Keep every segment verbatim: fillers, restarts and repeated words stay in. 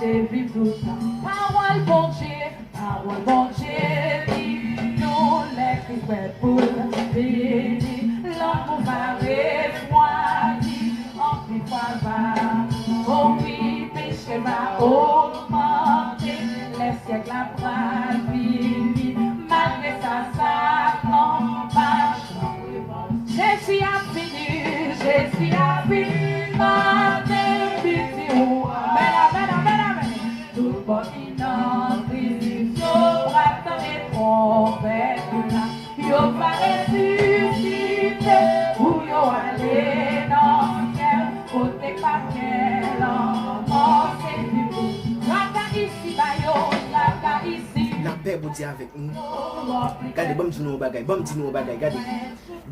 Viv toutan. Pawòl Bondye, pawòl Bondye di nou lè Kris prè pou l vini, lanmou va refwadi, anpil fwa va, o wi, peche va ogmante, lè syèk la pral vini, malgre sa, Satan pa Jezi ap vini, Jezi ap vini, mande piti ou. Amèn, amèn, amèn, amèn. Tout bò ki nan kriz yo pral tande twonpèt la. Yo va resisite pou yo ale nan syèl, kote k pa gen lanmò, se viv. Traka isi ba yo, traka isi. Lapè Bondye avèk nou. Gade, ban m di nou yon bagay, ban m di nou yon bagay, gade.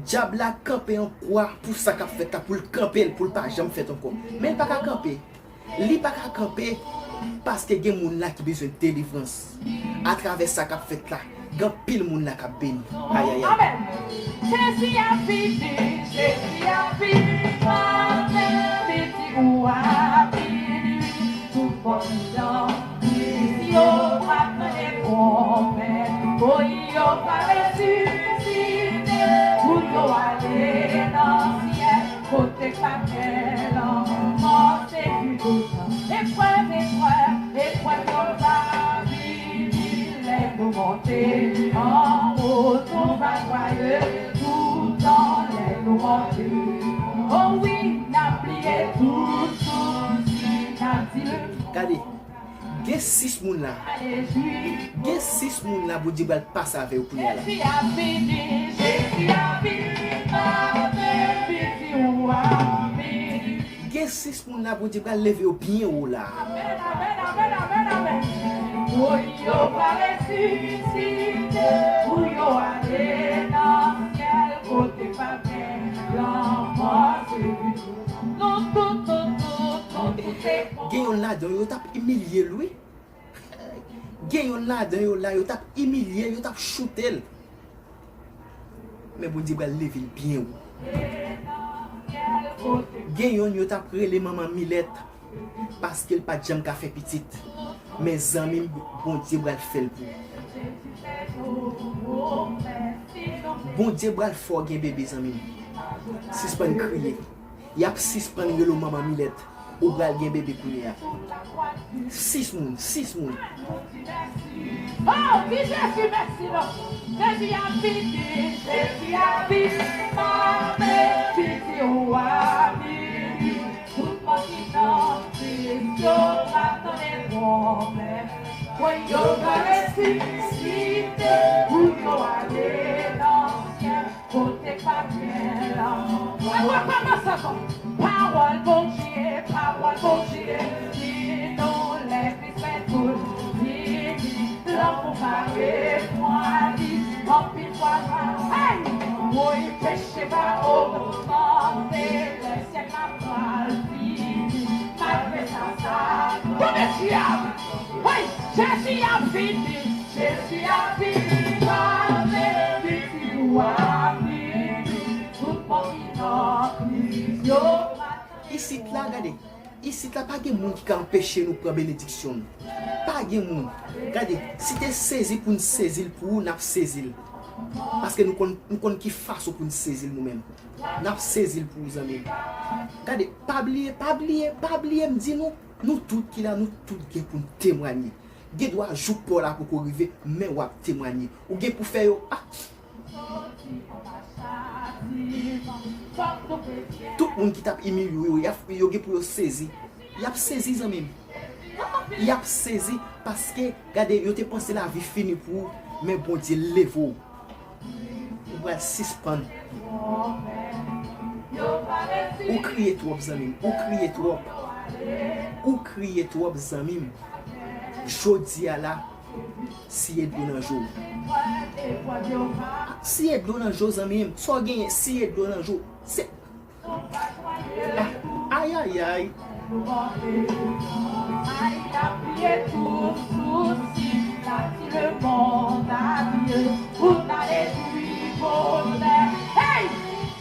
Dyab la kanpe an kwa pou sa k ap fèt la, pou l kanpe l, pou l pa janm fèt ankò. Men l pa ka kanpe. Li pa ka kanpe paske gen moun la ki bezwen delivrans. Atravè sa k ap fèt la, gen anpil moun la k ap beni. Ayayay. Amèn. Jezi ap vini, Jezi ap vini, mande piti ou ap vini. Tout bò ki nan kriz yo pral tande twonpèt, o, yo va resisite pou yo ale nan syèl, kote k pa gen lanmò, se viv toutan. Eprèv, eprèv, eprèv yo va vini lè nou monte anwo, nou va jwaye toutan lè nou monte. O wi, n ap bliye tout sousi, n ap di l. Gade, gen sis moun la. Gen sis moun la, Bondye pral pase avè yo kounye a la. Jezi ap vini, Jezi ap vini, mande piti ou ap vini. Gen sis moun la, Bondye pral leve yo byen wo la. Amèn, amèn, amèn, amèn, amèn. Woy, yo va resisite pou yo ale nan syèl kote pa gen lanmò, se viv toutan. Nou tout, tout, tout, nou tout se bon. Gen yonn ladan yo t ap imilye l, wi. Gen yonn ladan yo la, yo t ap imilye l, yo t ap choute l. Men Bondye pral leve l byen wo. Gen yonn yo t ap rele manman Milèt, paske l pa t janm ka fè pitit. Men zanmi m, Bondye pral fè l pou ou. Bondye pral fè w gen bebe, zanmi m. Sispann kriye. Y ap sispann rele w manman Milèt. Ou pral gen bebe kounye a. Sis moun, sis moun. Oh, di Jezi mèsi non. Jezi ap vini, Jezi ap vini, mande piti ou ap vini. Tout moun ki nan Kris yo va tande twonpèt. Woy, yo va resisite pou yo ale nan syèl. Kote k pa gen lanmò. Mwen rekòmanse ankò. Pawòl Bondye, pawòl Bondye di nou lè Kris fè tou vini, lanmou pa refwadi, anpil fwa pa. Hey! Woy, peche pa ogmante, lè syèk la pral vini, malgre sa, sa. Kote dyab? Hey! Jezi ap vini, Jezi ap vini, mande piti ou ap vini, tout moun ki nan Kris yo. Isit la, gade, isit la pa gen moun ki ka anpeche nou pran benediksyon nou. Pa gen moun. Gade, si te sezi pou n sezi l pou ou, n ap sezi l. Paske nou konn, nou konn ki fason pou n sezi l nou menm. N ap sezi l pou ou, zanmi m. Gade, pa bliye, pa bliye, pa bliye m di nou, nou tout ki la, nou tout gen pou n temwanye. Gen dwa jou pa w la poko rive, men w ap temwanye. Ou gen pou fè yo, ah! Tout moun ki t ap imilye w yo, y ap, yo gen pou yo sezi. Y ap sezi, zanmi m. Y ap sezi paske, gade, yo te panse lavi fini pou ou, men Bondye leve w. Ou pral sispann. Ou kriye twòp, zanmi m. Ou kriye twòp. Ou kriye twòp, zanmi m. Jodi a la, siye dlo nan je w. Siye dlo nan je w, zanmi m. Sa w genyen, siye dlo nan je w. Se Ayayay. Ay, apiye tout sousi, la ti le monde à Dieu, pour aller du bonheur. Hey!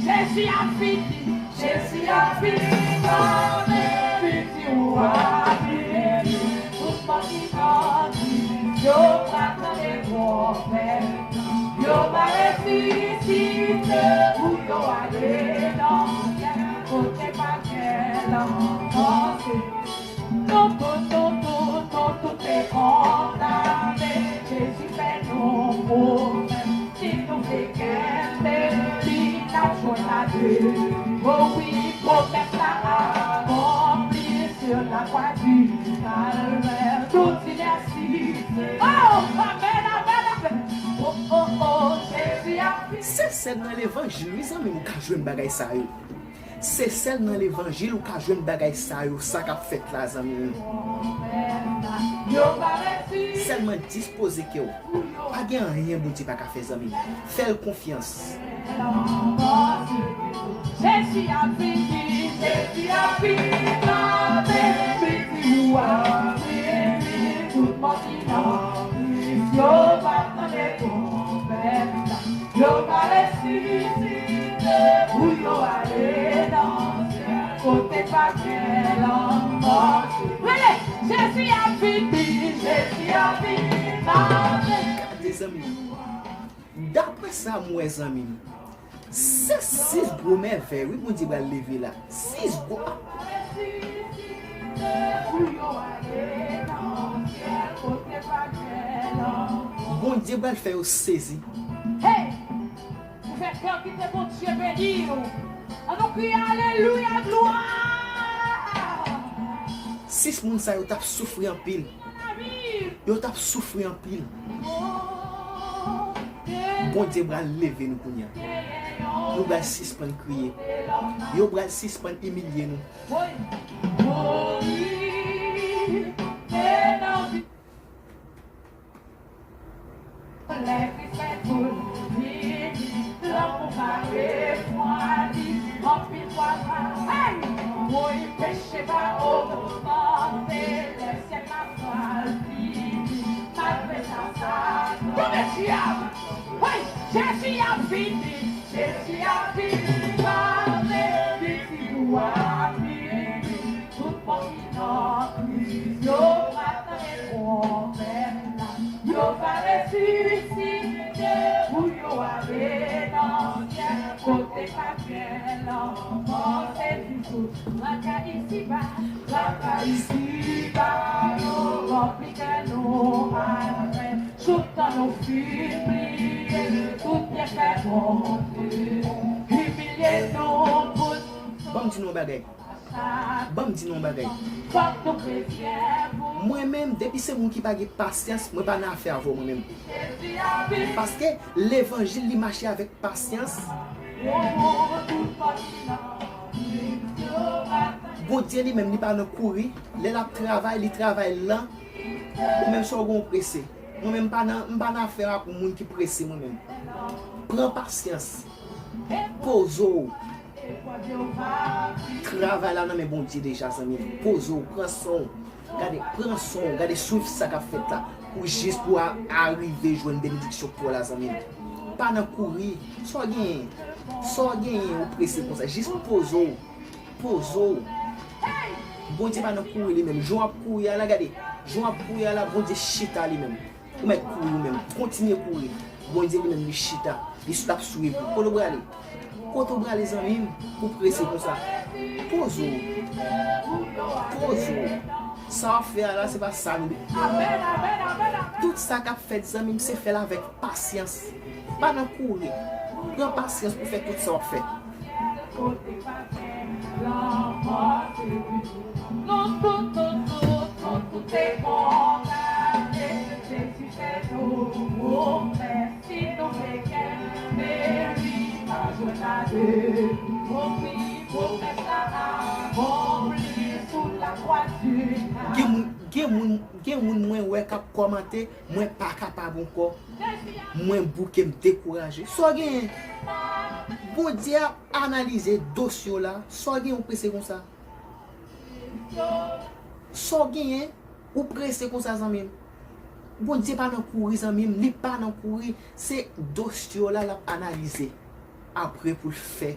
Jezi ap vini, Jezi ap vini, mande piti ou ap vini. Lakwa di kalvè, Bondye mèsi. Oh, amèn, amèn, amèn. Oh, oh, oh, Jezi ap vini. Se sèl nan levanjil, wi, zanmi m, ou ka jwenn bagay sa yo. Se sèl nan levanjil ou ka jwenn bagay sa yo, sa k ap fèt la, zanmi m. Yo pa resi. Sèlman dispoze kè w. Pa gen anyen Bondye pa ka fè, zanmi m. Fè l konfyans. Jezi ap vini, Jezi ap vini, tande, vini, wa vini, tout moun ki nan Kris, yo va tande twonpèt la, yo va resisite pou yo ale nan syèl, kote pa gen lanmò. Rele, Jezi ap vini, Jezi ap vini, tande. Gade, zanmi m. Daprè sa m wè, zanmi m, se sis gwo mèvèy, wi, Bondye pral leve la. Sis gwo. Bondye pral fè yo sezi. Hey! Ou fè kè kite Bondye beni w. An nou kriye alelouya, glwa! Sis moun sa yo t ap soufri anpil. Yo t ap soufri anpil. Bondye pral leve nou kounye a. Nou pral sispann kriye. Yo pral sispann imilye nou. Lè Kris fè pou vini, lanmou pa refwadi, anpil fwa pa, hey! Woy, peche pa ogmante, lè syèl la pral fini, malgre sa, sa. Konbyen dyab? Hey! Jezi ap vini, Jezi ap vini, tande, vini, wa vini. Tout moun ki nan Kris, yo va tande twonpèt la, yo va resisite pou yo ale nan syèl, kote pa gen lanmò, se di tout traka isiba, traka isiba, yo ranpli kè nou avèk jouk tan nou fin bliye tout byenfè Bondye, imilye nou pou. Ban m di nou yon bagay. Ban m di nou yon bagay. Mwen menm, depi se moun ki pa gen pasyans, mwen pa nan afè avè w, mwen menm. Paske levanjil li mache avèk pasyans. Bondye li menm, li pa nan kouri. Lè l ap travay, li travay lan. Ou menm, sa w gen, w prese. Mwen menm, m pa nan, m pa nan afè ak moun ki prese, mwen menm. Pran pasyans. Poze w. Travay la nan men Bondye deja, zanmi m. Poze w, pran san w. Gade, pran san w, gade, swiv sa k ap fèt la. Pou jis pou a, arive jwenn benediksyon pou w la, zanmi m. Pa nan kouri. Sa w genyen? Sa w genyen, ou prese konsa? Jis poze w. Poze w. Bondye pa nan kouri li menm. Jan w ap kouri a la, gade. Jan w ap kouri a la, Bondye chita li menm. Ou mèt kouri ou menm. Kontinye kouri. Bondye li menm li chita. Li ap swiv ou. Kote w prale? Kote w prale, zanmi m? Ou prese konsa. Poze w. Poze w. Sa w ap fè a la, se pa sa nou. Tout sa k ap fèt, zanmi m, se fè l avèk pasyans. Pa nan kouri. Pran pasyans pou fè tout sa w ap fè. Gen moun, gen moun, gen moun mwen wè k ap kòmante, mwen pa kapab ankò. Mwen bouke, m dekouraje. Sa w genyen? Bondye ap analize dosye w la. Sa w genyen, ou prese konsa? Sa w genyen, ou prese konsa, zanmi m? Bondye pa nan kouri, zanmi m. Li pa nan kouri. Se dosye w la, l ap analize. Apre pou l fè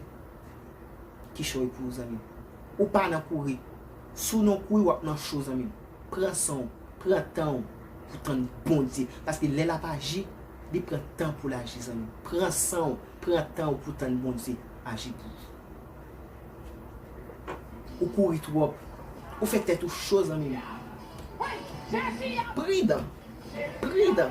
kichòy pou ou, zanmi m. Ou pa nan kouri. Si w nan kouri, w ap nan cho, zanmi m. Pran san w, pran tan w pou tann Bondye. Paske lè l ap aji, li pran tan pou l aji, zanmi m. Pran san w, pran tan w pou tann Bondye aji pou ou. Ou kouri twòp. Ou fè tèt ou cho, zanmi m. Pridan. Pridan.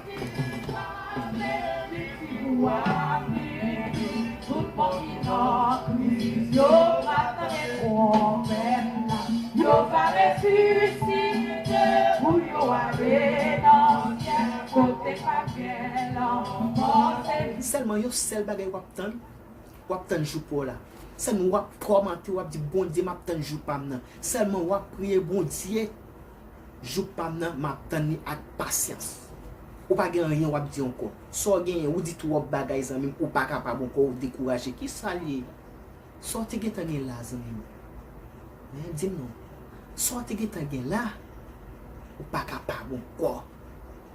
Yo va resisite pou yo ale nan syèl, kote pa gen lanmò, se Sèlman yon sèl bagay w ap tann, w ap tann jou pa w la. Sèlman w ap kòmante, w ap di, "Bondye, m ap tann jou pa m nan." Sèlman w ap priye, "Bondye, jou pa m nan, m ap tann li ak pasyans." Ou pa gen anyen w ap di ankò. Sa w genyen, ou di twòp bagay, zanmi m, ou pa kapab ankò, ou dekouraje. Kisa l ye? Sa w te gentan gen la, zanmi m? Hein, di m non. Sa w te gentan gen la, ou pa kapab ankò.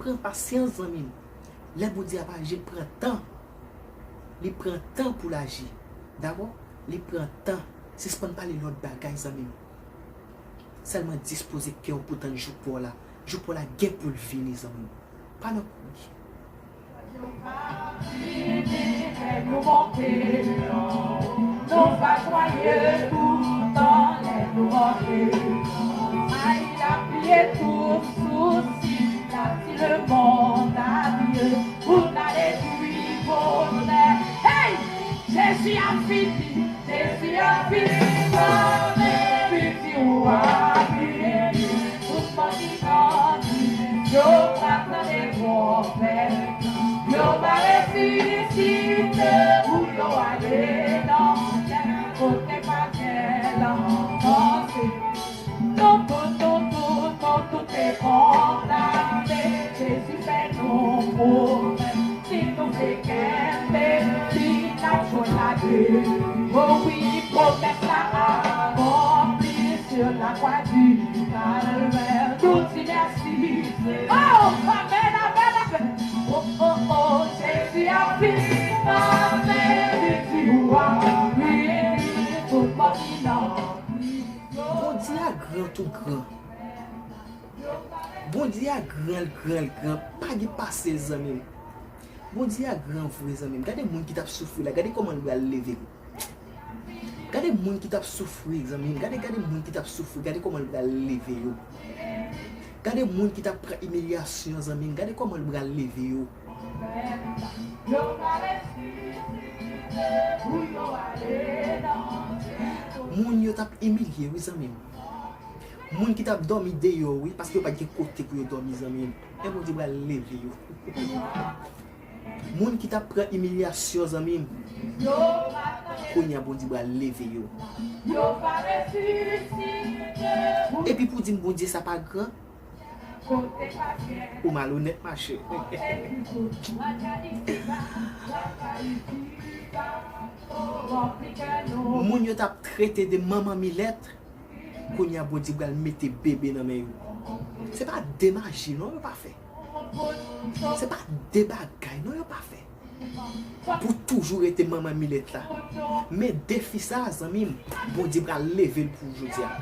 Pran pasyans, zanmi m. Lè Bondye ap aji, l pran tan. Li pran tan pou l aji. Dakò? Li pran tan. Sispann pale lòt bagay, zanmi m. Sèlman dispoze kè w pou tann jou pa w la. Jou pa w la gen pou l vini, zanmi m. Pa nan kouri. Nou monte, nou va jwaye toutan lè nou monte. Ay, la pli e tout sousi, la ti lemonn a Dye, pou n ale pi bonè. Hey! Jezi ap vini, Jezi ap vini, pase piti w a vini. Tout moun ki nan yo pa tande twonpèt, yo va resisite pou yo ale nan syèl, kote pa gen lanmò, se nou tout, nou tout, nou tout te kondane. Jezi fè nou pwomès, si nou vle kenbe li, n ap jwenn lavi. O wi, pwomès la akonpli sur la croix du Calvaire. Nou di mèsi. Oh, amen, amen, amen. Oh, oh, oh, Jezi ap vini, amen, li di w a vini, tout moun ki nan Bondye a gran, tou gran. Bondye a gran, l gran, l gran. Pa gen pase l, zanmi m. Bondye a gran vre, zanmi m. Gade moun ki t ap soufri la. Gade kòman l pral leve yo. Gade moun ki t ap soufri, zanmi m. Gade, gade moun ki t ap soufri. Gade kòman l pral leve yo. Gade moun ki t ap pran imilyasyon, zanmi m. Gade kòman l pral leve yo. Moun yo t ap imilye, wi, zanmi m. Moun ki t ap dòmi deyò, wi, paske yo pa t gen kote pou yo dòmi, zanmi m. Men Bondye pral leve yo. Moun ki t ap pran imilyasyon, zanmi m, kounye a Bondye pral leve yo. Epi pou di m Bondye sa pa gran, ou malonèt, mache. Moun yo t ap trete de manman milèt, kounye a Bondye pral mete bebe nan men yo. Se pa de maji non yo pa fè. Se pa de bagay non yo pa fè. Pou toujou rete manman milèt la. Men defi sa, zanmi m, Bondye pral leve l pou ou jodi a.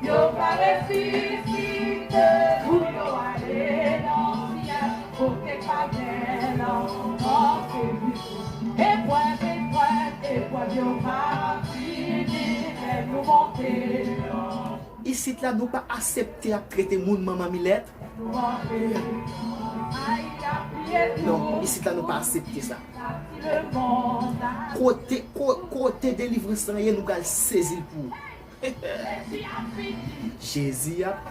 Yo va resisite pou yo ale nan syèl, kote pa gen lanmò, se Eprèv, eprèv, eprèv yo va fini lè nou monte. Isit la, nou pa aksepte ap trete moun manman milèt. Non, isit la, nou pa aksepte sa. Kote, ko-, kote delivrans lan ye, nou pral sezi l pou ou. Jezi ap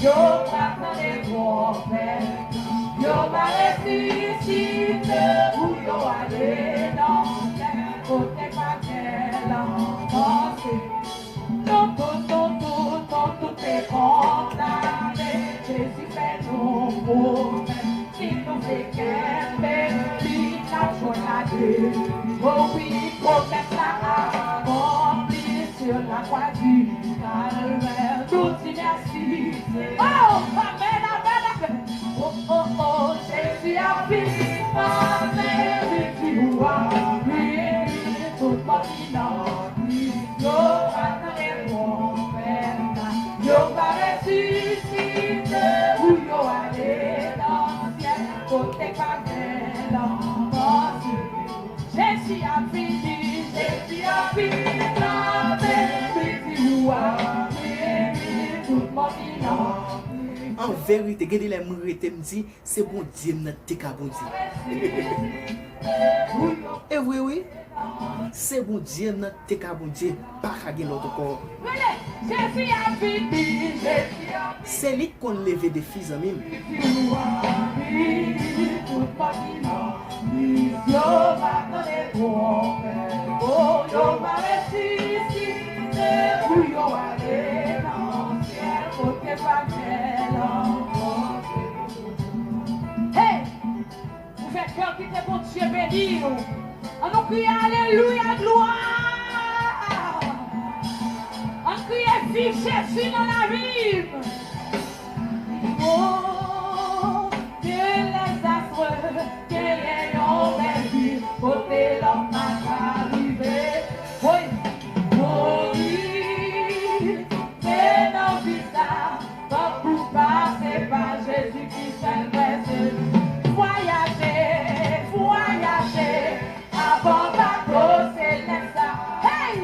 Yo va tande twonpèt, yo va resisite pou yo ale nan syèl, kote pa gen lanmò, se nou tout, nou tout, nou tout te kondane. Jezi fè nou pwomès. Si nou vle kenbe li, n ap jwenn lavi. O wi, pwomès la akonpli sur la croix du Calvaire. Nou di mèsi. Oh, amèn, amèn, amèn. Oh, oh, oh, Jezi ap vini, amèn, li di w a vini. Tout mò ki nan Yo va tande twonpèt la, yo va resisite pou yo ale nan syèl, kote pa gen lanmò. Jezi ap vini, An verite, gen de lè m rete, m di, se Bondye m nan te ka Bondye. E vre wi, se Bondye m nan te ka Bondye, pa ka gen lòt ankò. Se li k konn leve defi, zanmi m. Hey! Ouvè kè w, kite Bondye beni w. Ann nou kriye alelouya, glwa! Ann kriye viv Jezi nan lavi m. Oh, ke lèzastre genyen yon bèl vi kote lòm pa ka rive. Woy, mouri, se nan vi sa, fòk ou pase pa Jezi ki sèl vrè seli. Vwayaje, vwayaje, avan bato selès la. Hey!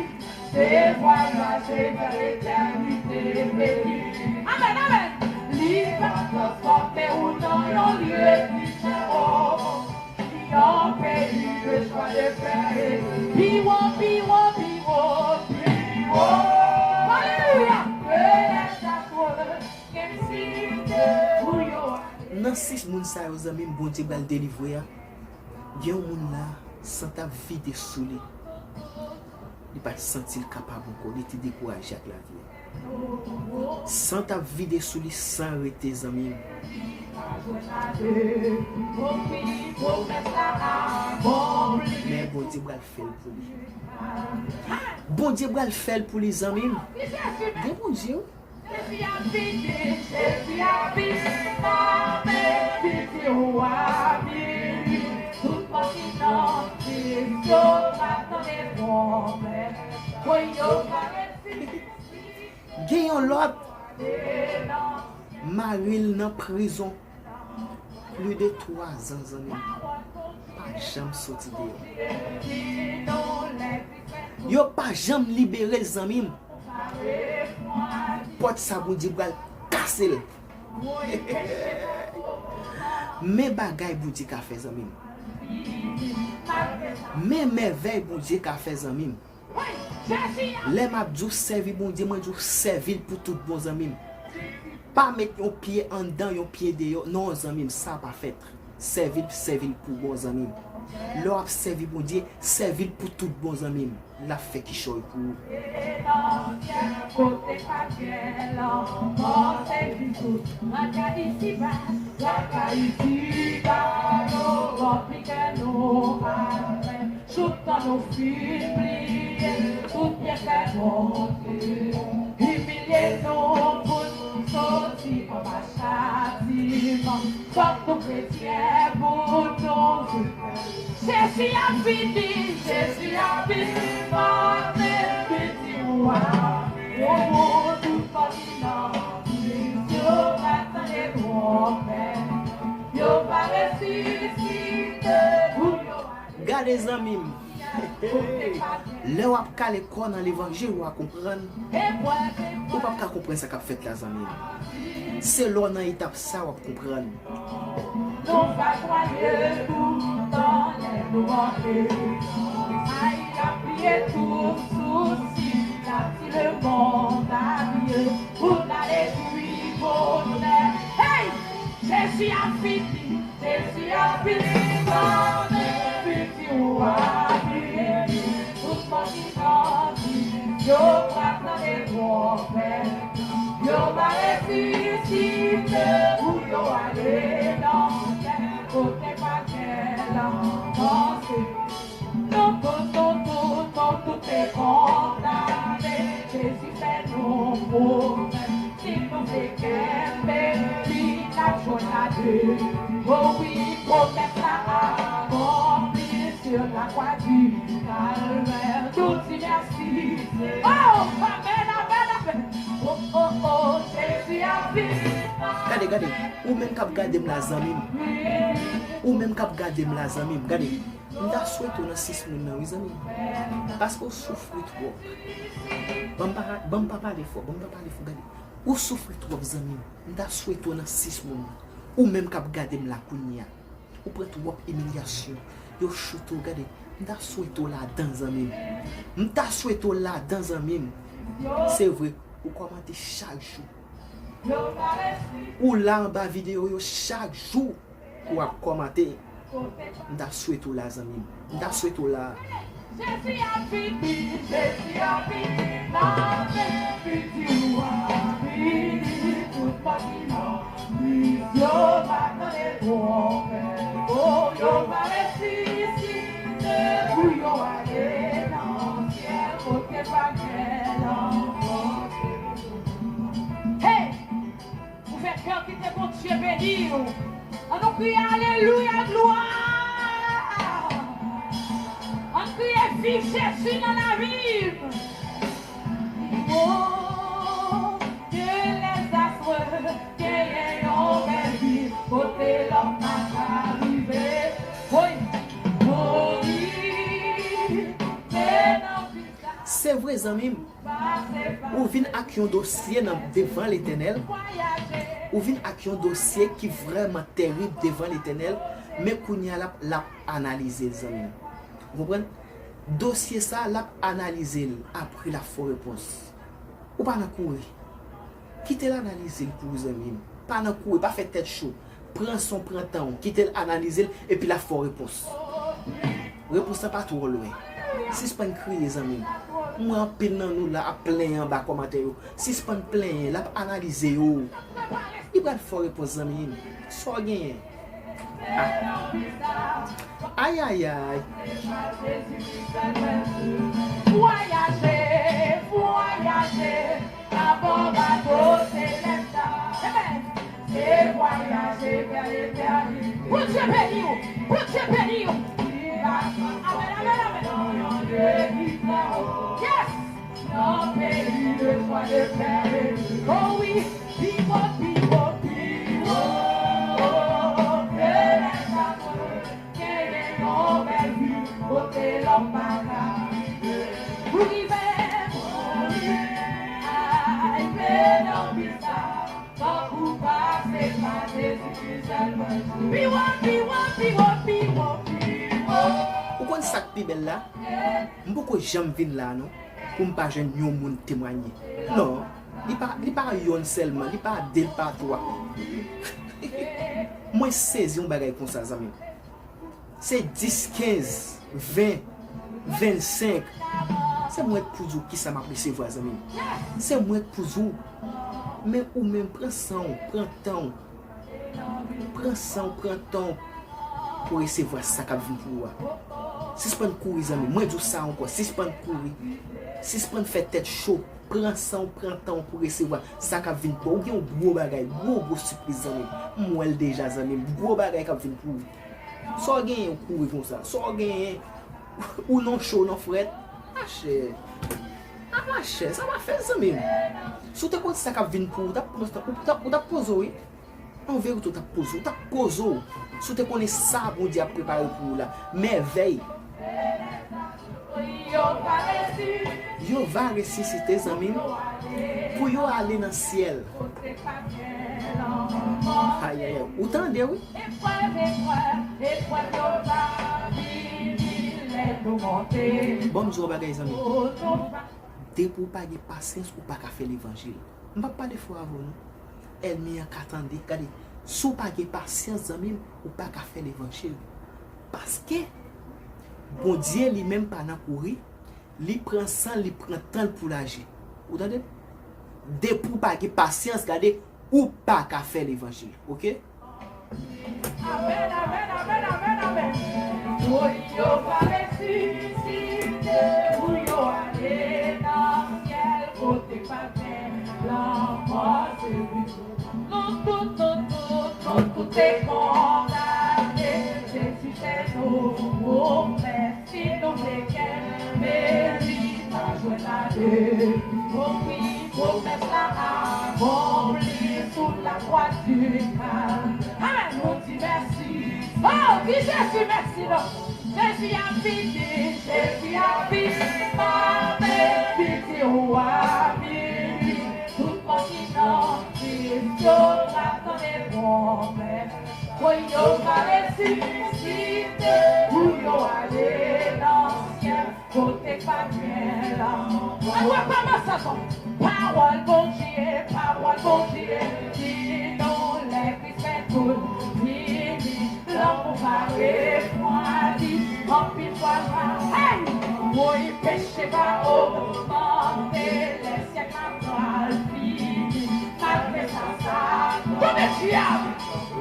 Se vwayaje vè letènite beni. Amèn, amèn. Li va transfòme ou nan yon lye ki fè wo. Yon peyi de jwa, de pè, pi wo, pi wo, pi wo, pi wo. Alelouya! Ke lèzastre gen site pou yo ale. Nan sis moun sa yo, zanmi m, Bondye pral delivre a. Gen yon moun la, san t ap vide sou li. Li pa t santi l kapab ankò, li te dekouraje ak lavi a. San t ap vide sou li san rete, zanmi m. Men Bondye pral fè l pou li. Bondye pral fè l pou li, zanmi m. Gen Bondye, wi. Jezi ap vini, Jezi ap vini, mami, piti w ap vini. Tout moun ki nan Kris yo va tande pwomès. Woy, yo va resi. Gen yon lòt, mari l nan prizon. Plis de twa zan, zanmi m, pa janm soti deyò. Yo pa janm libere l, zanmi m. Pòt sa, Bondye pral kase l. Men bagay Bondye ka fè, zanmi m. Men mèvèy Bondye ka fè, zanmi m. Lè m ap di w sèvi Bondye, mwen di w sèvi l pou tout bon, zanmi m. Pa met yon pye anndan, yon pye deyò. Non, zanmi m, sa pa fèt. Sèvi l, sèvi l pou bon, zanmi m. Lè w ap sèvi Bondye, sèvi l pou tout bon, zanmi m. L ap fè kichòy pou ou. Kote pa gen lanmò, se vin tout. Lakay isiba, lakay isiba, yo konplike nou avè. Joutan nou fin bliye tout byenfè Bondye, imilye nou pou nou soti anba chatiman. Fòk nou kretyen pou nou viv. Jezi ap vini, Jezi ap vini, mami, piti w ap vini. Pou tout kò ki nan prizon, yo va tande twonpèt, yo va resisite pou yo Gade, zanmi m. Lè w ap kale kò w nan levanjil, w a konprann. Ou p ap ka konprann sa k ap fèt la, zanmi m. Se lè w nan etap sa w ap konprann. Nou va kwaye toutan lè nou antre. Ay, apiye tout sousi, la ti lemonn apiye. Pou n ale jwi bonè. Hey! Jezi ap vini. Jezi ap vini, mande piti w ap vini. Tout moun ki nan Kris yo va tande twonpèt. Yo va resisite pou yo ale nan syèl kote pa gen lanmò. Nou tout, nou tout, nou tout te kondane. Jezi fè nou pwomès. Si nou vle kenbe li, n ap jwenn lavi. O wi, pwomès la akonpli sur la croix du Calvaire. Nou di mèsi. Oh, amèn, amèn, amèn. Oh, oh, oh, Jezi ap vini. Gade, gade. Ou menm k ap gade m la, zanmi m. Ou menm k ap gade m la, zanmi m. Gade. M ta swete w nan sis moun nan, wi, zanmi m. Paske w soufri twòp. Ban m pa, ban m pa pale fò, ban m pa pale fò, gade. Ou soufri twòp, zanmi m. M ta swete w nan sis moun nan. Ou menm k ap gade m la kounye a. Ou pran twòp imilyasyon. Yo choute w, gade. M ta swete w ladan, zanmi m. M ta swete w ladan, zanmi m. Se vre, ou kòmante chak jou. Ou la anba videyo yo chak jou. Ou ap kòmante. M ta swete w la, zanmi m. M ta swete w la. Jezi ap vini, Jezi ap vini, nan men piti ou ap vini, tout moun ki nan prizon va tande twonpèt, o, yo va resisite pou yo ale nan syèl kote pa gen lanmò. Hey! Ou fè kè kite Bondye beni w. Ann nou kriye alelouya, glwa. Ann kriye viv Jezi nan lavi m. Oh, ke lèzastre genyen yon bèl vi kote lòm pa ka rive. Woy, mori, men nan vi sa. Se vre, zanmi m. Ou vin ak yon dosye nan, devan Letènèl. Ou vin ak yon dosye ki vrèman terib devan Letènèl, men kounye a l ap, l ap analize l, zanmi m. Ou konprann? Dosye sa a, l ap analize l, apre l ap fè w repons. Ou pa nan kouri. Kite l analize l pou ou, zanmi m. Pa nan kouri, pa fè tèt cho. Pran san w, pran tan w. Kite l analize l, epi l ap fè w repons. Repons lan pa twò lwen. Sispann kriye, zanmi m. M wè anpil nan nou la ap plenyen anba kòmantè yo. Sispann plenyen, l ap analize yo. Li pral fè w repons, zanmi m. Sa w genyen? Ah. Ayayay. Vwayaje, vwayaje, abò bato selès la. Amen. Se vwayaje vè letènite. Bondye beni w. Bondye beni w. Amèn, amèn, amèn. Yes. Nan peyi de jwa, de pè, de... Oh wi. Pi wo, pi wo, pi wo. Selès la, genyen yon bèl vi kote lòm pa ka rive. Pou rive, pou rive, ay, men nan vi sa. Fòk ou pase pa Jezi sèlman. Pi wo, pi wo, pi wo, pi wo, pi wo. Ou konn sa k pi bèl la? M poko janm vin la non, pou m pa jwenn yon moun temwanye. Non, li pa, li pa yonn sèlman, li pa de, li pa twa. Mwen sezi yon bagay konsa, zanmi m. Se dis, kenz, ven, vennsenk. Se mwen k pou di w kisa m ap resevwa, zanmi m. Se mwen k pou di w. Men ou menm, pran san w, pran tan w. Pran san w, pran tan w pou resevwa sa k ap vin pou ou a. Sispann kouri, zanmi m. Mwen di w sa ankò, sispann kouri. Sispann fè tèt cho. Pran san w, pran tan w pou resevwa sa k ap vin pou ou. Ou gen yon gwo bagay, gwo, gwo sipriz, zanmi m. M wè l deja, zanmi m. Gwo bagay k ap vin pou ou. Sa w genyen, w kouri konsa? Sa w genyen, ou nan cho, w nan frèt? Machè. A machè, sa pa fèt, zanmi m. Si w te konn sa k ap vin pou ou, w t ap pran tan, ou t ap, ou t ap poze w, wi. An verite, w t ap poze w, w t ap poze w. Si w te konnen sa Bondye ap prepare pou ou la, mèvèy. Yo va resisite, zanmi m, pou yo ale nan syèl. Ayayay, ou tande, wi. Bon, m di w yon bagay, zanmi m. Depi w pa gen pasyans, ou pa ka fè levanjil. M p ap pale fò avè w, non. Ènmi an ka tande. Gade, si w pa gen pasyans, zanmi m, ou pa ka fè levanjil. Paske Bondye li menm pa nan kouri, li pran san l, li pran tan l pou l aji. Ou tande? Depi w pa gen pasyans, gade, ou pa ka fè levanjil, oke? Amèn, amèn, amèn, amèn, amèn. Woy, yo va resisite pou yo ale nan syèl kote pa gen lanmò, se vre. Nou tout, nou tout, nou tout te kondane. Jezi fè nou pwomès, si nou te kenbe li, n a jwenn ale. Wi, pwomès la akonpli sou lakwa di Kalvari. Amèn. Nou di mèsi. Oh, di Jezi mèsi non. Jezi ap vini, Jezi ap vini, mande piti ou ap vini. Tout moun ki nan Pwomès, yo va resisite pou yo ale nan syèl, kote pa gen lanmò. Ann rekòmanse ankò. Pawòl Bondye, pawòl Bondye di nou lè Kris fè tout vini, lanmou pa refwadi, anpil fwa l pa, hey! Woy, peche va ogmante, lè syèk la pral fini. Malgre sa, sa tonbe dyab.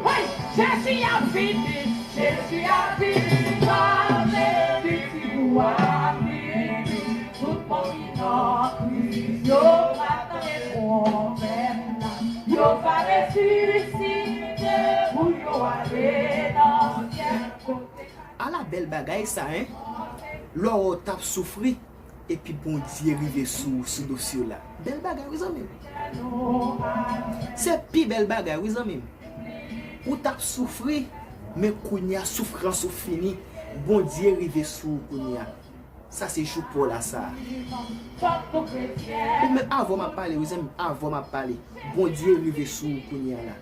Hey! Jezi ap vini, Jezi ap vini, pase piti ou ap vini. Tout moun ki nan Kris, yo va tande pwomès la. Yo va resisite pou yo ale nan syèl kote. Ala bèl bagay sa, en! Lè w wè w t ap soufri, epi Bondye rive sou ou, sou dosye w la. Bèl bagay, wi, zanmi m. Se pi bèl bagay, wi, zanmi m. Ou t ap soufri, men kounye a, soufrans ou fini. Bondye rive sou ou kounye a. Sa se jou pa w la, sa. Ou menm, avan m ap pale, wi, zanmi m, avan m ap pale. Bondye rive sou ou kounye a la.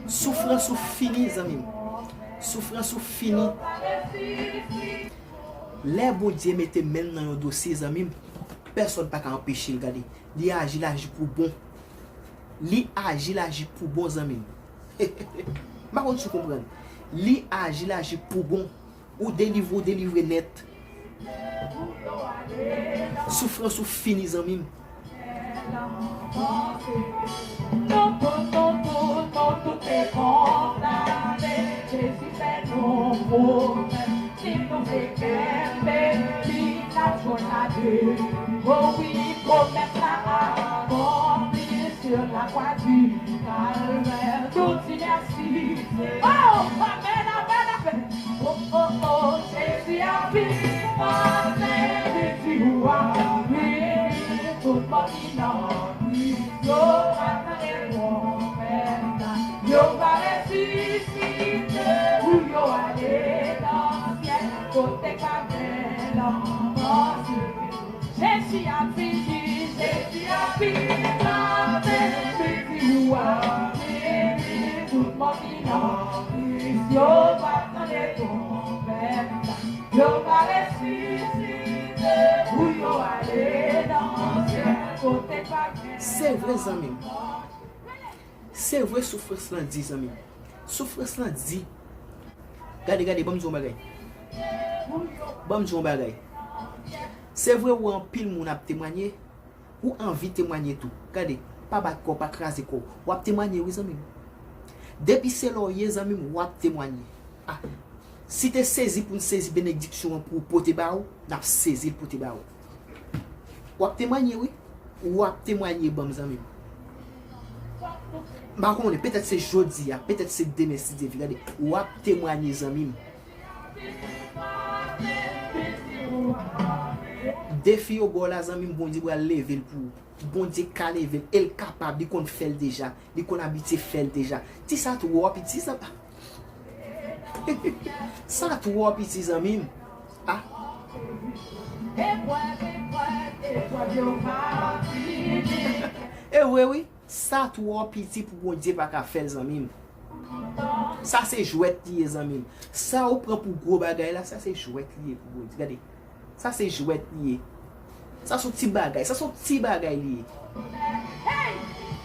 Soufrans ou fini, zanmi m. Soufrans ou fini. Lè Bondye mete men l nan yon dosye, zanmi m, pèsòn pa ka anpeche l. Gade, li aji, l aji pou bon. Li aji, l aji pou bon, zanmi m. M pa konn si w konprann. Li aji, l aji pou bon. Ou delivre, ou delivre nèt. Soufrans ou fini, zanmi m. Nou tout, nou tout, nou tout te kondane. Jezi fè nou pwomès. Si nou vle kenbe li, n ap jwenn lavi. O wi, pwomès la akonpli sur la croix du Calvaire. Nou di mèsi. Oh, amèn, amèn, amèn. Oh, oh, oh, Jezi ap vini, pase piti ou ap vini. Tout moun ki nan Kris, yo va tande pwomès la. Yo va resisite pou yo ale nan syèl, kote pa gen lanmò. Jezi ap vini, Jezi ap vini, pase piti ou ap vini. Tout moun ki nan Kris, yo va tande pwomès la. Yo va resisite pou yo ale nan syèl, kote pa gen. Se vre, zanmi m. Se vre, soufrans lan di, zanmi m. Soufrans lan di. Gade, gade, ban m di w yon bagay. Ban m di w yon bagay. Se vre, ou wè anpil moun ap temwanye, ou anvi temwanye tou. Gade, pa bat kò w, pa kraze kò w. W ap temwanye, wi, zanmi m. Depi se la w ye, zanmi m, w ap temwanye. Ah, si te sezi pou n sezi benediksyon an pou w pote ba w, n ap sezi l pote ba w. W ap temwanye, wi. W ap temwanye ban m, zanmi m. M pa konnen, petèt se jodi a, petèt se demen, si Dye vle. Gade, w ap temwanye, zanmi m. Defi yo ba w la, zanmi m, Bondye pral leve l pou ou. Bondye ka leve l, e l kapab, li konn fè l deja. Li konn abitye fè l deja. Ti sa twò piti, sa. Sa twò piti, zanmi m. Ah. E vre, wi. Sa twò piti pou Bondye pa ka fè l, zanmi m. Sa se jwèt li ye, zanmi m. Sa ou pran pou gwo bagay la, sa se jwèt li ye pou Bondye. Gade. Sa se jwèt li ye. Sa se yon ti bagay. Sa se yon ti bagay li ye. Hey!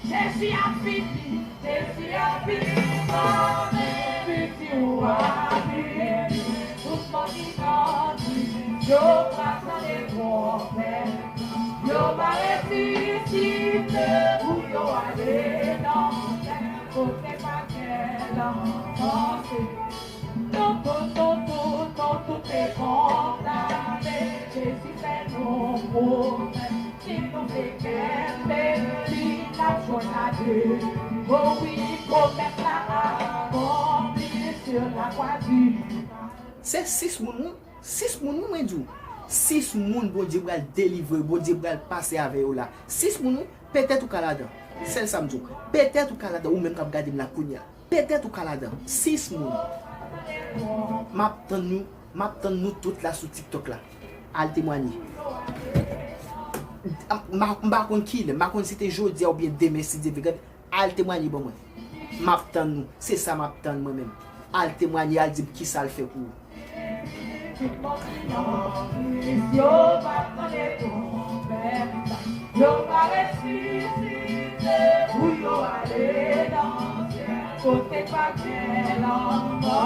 Jezi ap vini. Jezi ap vini. Pase piti ou ap vini. Tout moun ki nan Kris, yo va tande pwomès. Yo va resisite pou yo ale nan syèl, kote pa gen lanmò. Nou tout, nou tout, nou tout te kondane. Jezi fè nou pwomès. Si nou vle kenbe li, n ap jwenn lavi. O wi, pwomès la akonpli sur la croix du Calvaire. Se sis moun, wi. Sis moun, wi, mwen di w. Sis moun Bondye pral delivre, Bondye pral pase avè yo la. Sis moun, wi. Petèt ou ka ladan. Sèl sa m di w. Petèt ou ka ladan, ou menm k ap gade m la kounye a. Petèt ou ka ladan. Sis moun. M ap tann nou, m ap tann nou tout la sou TikTok la. Al temwanye. M pa, m pa konn kilè, m pa konn si te jodi a oubyen demen, si Dye vle. Gade, al temwanye ban mwen. M ap tann nou. Se sa m ap tann mwen menm. Al temwanye, al di m kisa l fè pou ou. Tout moun ki nan kris yo va tande twonpèt la. Yo va resisite pou yo ale nan syèl kote pa gen lanmò.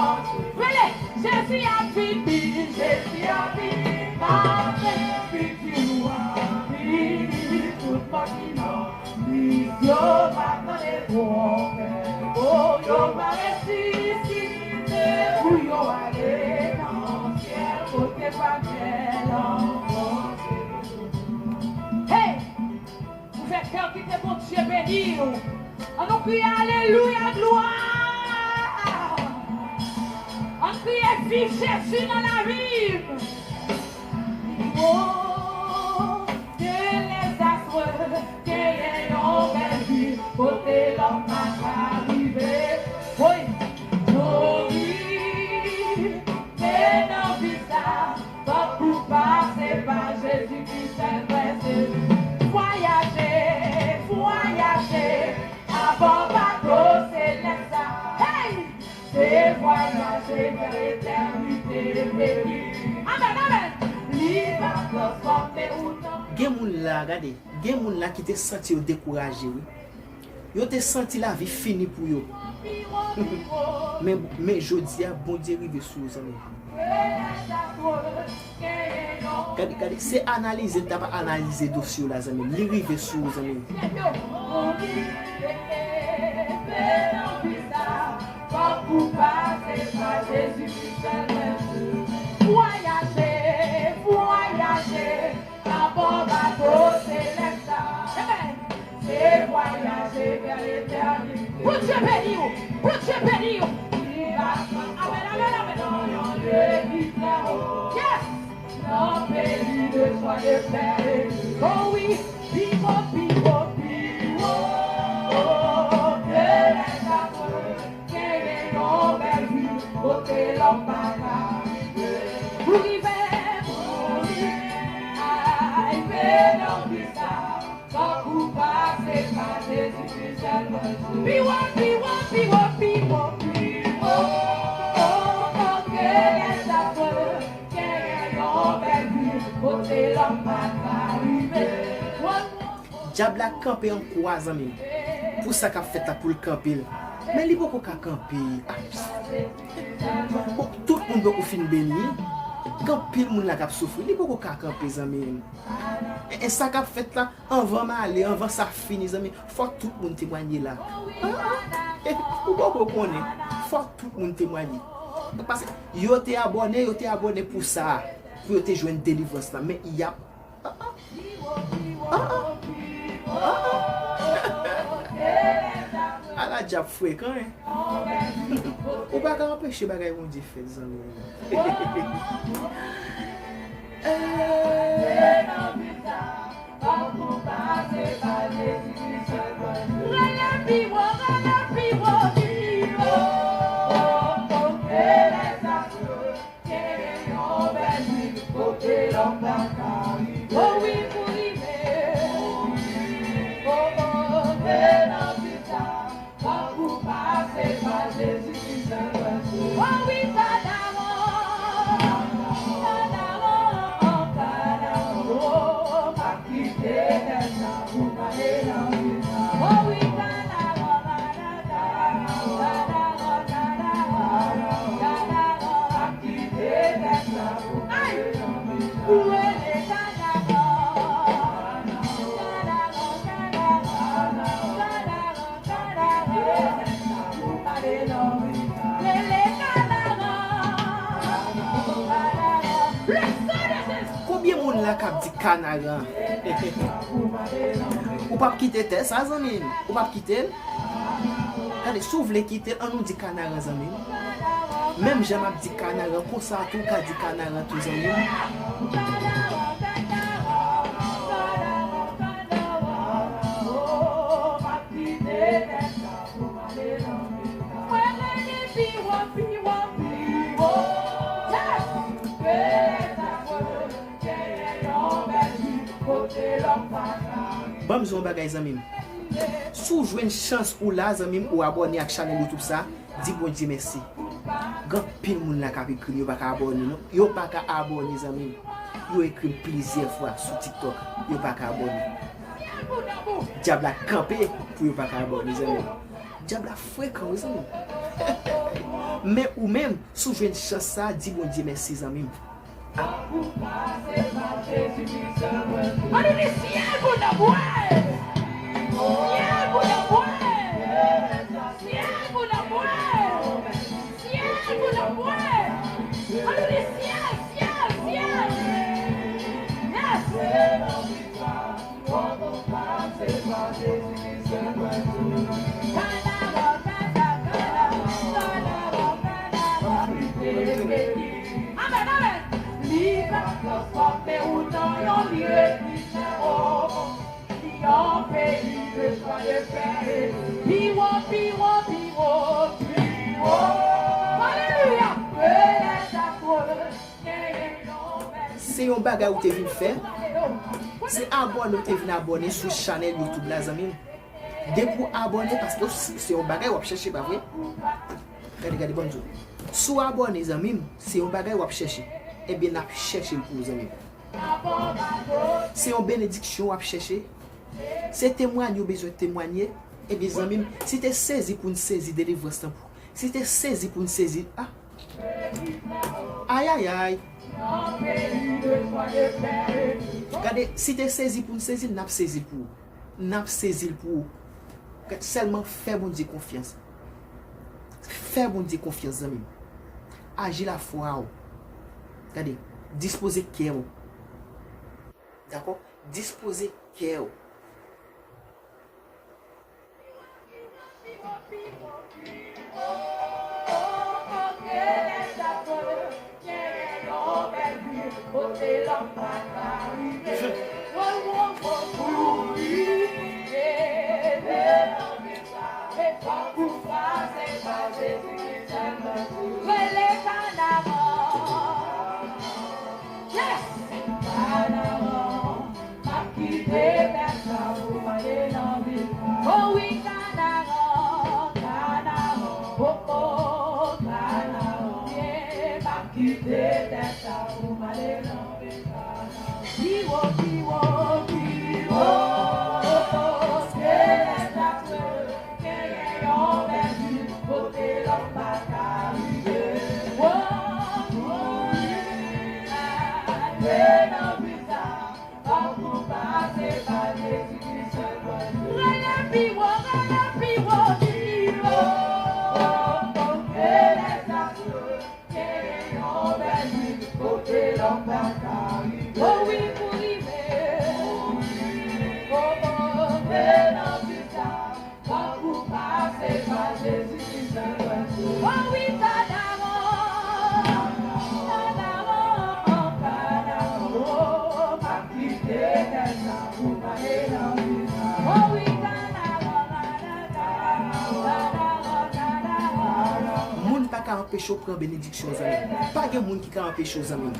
Rele! Jezi ap vini, Jezi ap vini, maten, piti ou ap vini, tout moun ki nan kris yo va tande twonpèt, o, yo va resisite pou yo ale nan syèl kote pa gen lanmò. Hey! Ou fè kè kite Bondye beni w. An nou kriye alelouya, glwa! An kriye viv Jezi nan lavi m. Pi wo ke lèzastre, genyen yon bèl vil kote lòm pa ka rive. Woy! Glori, men nan vi sa, fòk ou pase pa Jezikri sèl vrè Semen. Vwayaje, vwayaje, avan bato selès la. Hey! Se vwayaje vè etènite vre. Amèn, amèn. Li va transfòme ou nan Gen moun la, gade, gen moun la ki te santi yo dekouraje, wi. Yo te santi lavi fini pou yo. Men, men jodi a, Bondye rive sou ou, zanmi. Gade, gade, se analize, m t ap analize dosye w la, zanmi. Li rive sou ou, zanmi. Fòk ou pase pa Jezikri sèlman. Vwayaje, vwayaje, avan bato selès la. Amen. Se vwayaje vè letènite. Bondye beni w. Bondye beni w. Amèn, amèn, amèn. Nan yon lye ki trè wo. Yes. Nan peyi de swa de plè. Oh wi, pi wo, pi wo, pi wo. Oh, ke lè sa mwen. Genyen yon bèl vil kote lòm pa ka rive. Pou rive, pou rive, ay, men nan vi sa, fòk ou pase pa Jezikri sèlman. Pi wo, pi wo, pi wo, pi wo, pi wo. Oh, oh, ke lè sa mwen, genyen yon bèl vil kote lòm pa ka rive. Dyab la kanpe an kwa, zanmi m. Pou sa k ap fèt la, pou l kanpe l. Men li poko ka kanpe. Bon, tout moun poko fin beni. Gen anpil moun la k ap soufri. Li poko ka kanpe, zanmi m. E, e sa k ap fèt la, anvan m ale, anvan sa fini, zanmi, fòk tout moun temwanye la. Ah, ah. E, ou poko konnen. Fòk tout moun temwanye. Paske yo te abòne, yo te abòne pou sa, pou yo te jwenn delivrans la. Men y ap Ah, ah. Ah, ah. Ah, ah. Ala dyab frekan, en. Ou pa ka anpeche bagay Bondye fè, zanmi m. Eh. Rele pi wo, rele pi wo, pi wo. Genyen yon bèl vil kote lòm pa ka rive. Oh wi, pou rive. Oh, oh, men nan vi sa, fòk ou pase pa Jezikri sèlman. Oh wi, Kanaran. Kanaran, Kanaran, oh, pa kite tè sa pou pale nan vi sa. Oh wi, Kanaran, Kanaran. Konbyen moun la k ap di Kanaran? Ou p ap kite tè sa, zanmi m? Ou p ap kite l? Gade, si w vle kite l, ann nou di Kanaran, zanmi m. Menm jan m ap di Kanaran, konsa tou w ka di Kanaran tou, zanmi m. Ban m di w yon bagay, zanmi m. Si w jwenn chans ou la, zanmi m, ou abòne ak chanèl YouTube sa, di Bondye mèsi. Gen anpil moun la k ap ekri m, yo pa ka abòne, non. Yo pa ka abòne, zanmi m. Yo ekri m plizyè fwa sou TikTok, yo pa ka abòne. Dyab la kanpe pou yo pa ka abòne, zanmi m. Dyab la frekan, wi, zanmi m. Men ou menm, si w jwenn chans sa, di Bondye mèsi, zanmi m. Ann di syèl pou nou bwè! Syèl pou nou bwè! Syèl pou nou bwè! Syèl pou nou bwè! Ann di syèl, syèl, syèl! Yes! Amèn, amèn. Li ka transfòme ou nan yon lye ki fè wo. Li yon peyi de jwa, de pè. Pi wo, pi wo, pi wo, pi wo. Alelouya. Se yon bagay ou te vin fè. Se abòne ou te vin abòne sou chanèl YouTube la, zanmi m. Depi w abòne, paske w- se yon bagay w ap chèche, pa vre? Gade, gade, ban m di w. Si w abòne, zanmi m, se yon bagay w ap chèche. Ebyen, n ap chèche l pou ou, zanmi m. Se yon benediksyon w ap chèche. Se temwanye w bezwen temwanye. Ebyen, zanmi m, si te sezi pou n sezi delivrans lan pou, si te sezi pou n sezi, ah, ayayay. Gade, si te sezi pou n sezi l, n ap sezi l pou ou. N ap sezi l pou ou. Gad, sèlman fè Bondye konfyans. Fè Bondye konfyans, zanmi m. Aji lafwa w. Gade, dispoze kè w. Dakò? Dispoze kè w. Rele Kanaran. Yes! Kanaran, m ap kite tè sa pou m ale nan vil la. O wi, Kanaran, Kanaran, o, o, Kanaran, yeah, m ap kite tè sa pou m ale nan vil la. Pi wo, pi wo, pi wo, o, o, skelèt la. Genyen yon bèl vil kote lòm pa ka rive. Wo, wo, ale nan vil sa, fòk nou pase pa Jezi ki sèl pwen. Rele pi wo, rele pi wo, pi wo. Ke lè sa genyen yon bèl vil kote lòm pa ka rive. O wi, pou rive. O, o, o, nan vil sa, fòk ou pase pa Jezi ki sèl pwen. O wi, Kanaran, Kanaran, Kanaran, o, pa kite tè sa pou m ale nan vil sa. O wi, Kanaran, Kanaran, Kanaran, Kanaran. Moun pa ka anpeche w pran benediksyon, zanmi. Pa gen moun ki ka anpeche w, zanmi.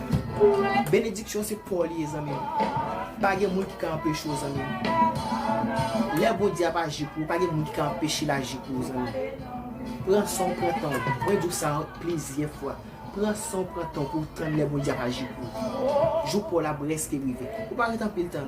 Benediksyon se pa w li ye, zanmi. Pa gen moun ki ka anpeche w, zanmi. Lè Bondye ap aji pou ou, pa gen moun ki ka anpeche l aji pou ou, zanmi. Pran san w, pran tan w. Mwen di w sa plizyè fwa. Pran san w, pran tan w pou w tann lè Bondye ap aji pou ou. Jou pa w la prèske rive. Ou pa ret anpil tan.